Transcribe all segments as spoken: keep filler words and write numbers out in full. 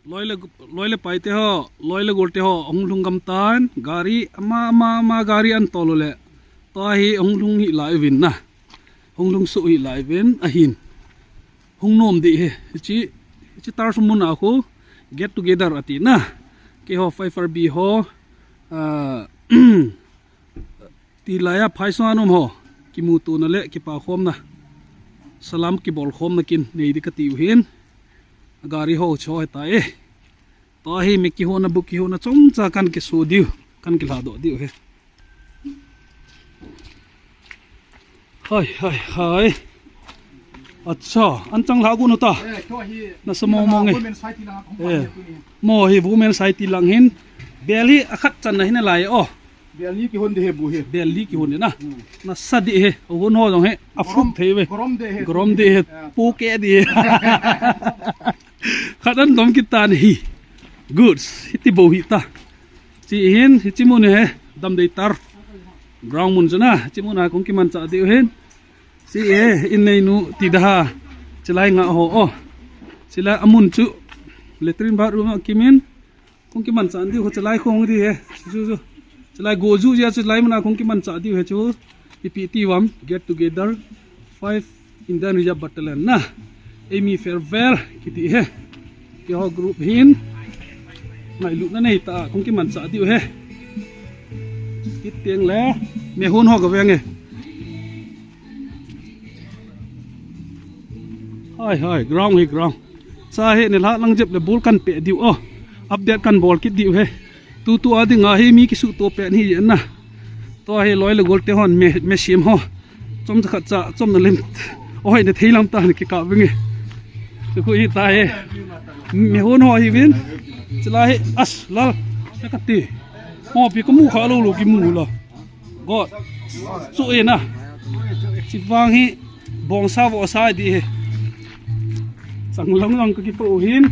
Loi le, loi le pai te ho, loi le gol te ho, hung lhung gam tan, gari, ama, ama, ama, gari an tol le. Tua hi hung lhung hi lai uvin na. Hung lhung su hi lai uvin, ahin. Hung nom di hi, hichi, hichi tar sum mun a khu, get together ati na. Keiho five R B ho, ah, Ti laiya phai sunga um ho, kimuto na le kipa khom na, salam kibol khom na kin nei di kati u hin. Gari ho cho heta e. Tua hi mi kihona bu kihona chomcha kan kisu diu, kan kilha doh diu hi. Hai, hai, hai. Acha, an chang lha gu nu ta. Eh, kho hi. Na sa mo mo nge. Women society lang akong Eh. Mo hi women society lang hin. Bel hi akhat chan na hin alai o. Bel ni kihon de he bu he. Bel ni kihon de na. Hmm. Na sa di he. Hon ho jong he. A fuk thei ve. Gorom de he. Gorom de he. Ah. Pu ke di he. Khat an dom kit tan hi. Good. Hiti bo hi ta. Chi hin, hichi mun he. Dam dei tar. Ground mun chu na. Chi mun a kong kiman cha di hin. Chi he, in nei nu ti da ha. Chilai nga ho o. Chilai amun chu. Latrine bathroom a kimin. Kong kiman cha di ho chilai khong di he. Chu chu. Chilai go ju ja chilai mun a kong kiman cha di he chu. Ipi ti vam get together. Five Indian Reserve Battalion na. Eimi farewell kiti he. Keiho group hin. Ngailutna nei ta kong kiman cha di he. Kit teng le. Me hon ho ka veng e. Hai, hai, ground hi ground. Cha he ne la lang jep le bol kan pe diu o. Update kan bol kit diu he. Tu tu a dinga hi mi kisu to pen hi na. Tua hi loi le gol te hon me, me sim ho. Chom khat cha, chom na lim. Oi, ne thei lam ta ne ki ka ving e. Chu khu hi ta he. Me hon ho hi vin. Chila hi as lal. Ka ti. Mo pi ko mu kha lo lo ki mu lo. Go. Chu e na. Chi vang hi bong sa vo sa di he. Sang long long ka ki po hin.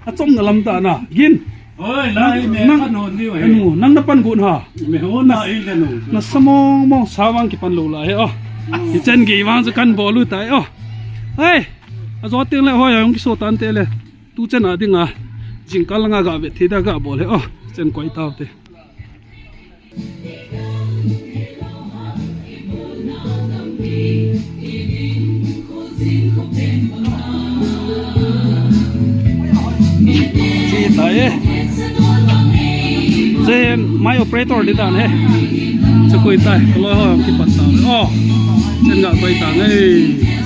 A chom na lam ta na. Gin. Oi, lai me Nang, pan hon ni oi. Anu, nang na pan gun ha. Me hon na i le nu. Na sa mong mong sa vang ki pan lo la he o. Hi chen gi vang chu kan bol u tai o. Hei. A zo teng le hoi hong ki so tan te le. Tu chen a dinga. Jingkal nga ga ve thei da ga bol he o. Chen koi tau te. Chi tai e. Chen my operator di dan he. Chu koi tai. Kaloi ho ki pat ta. Oh. Chen ga koi ta ngai.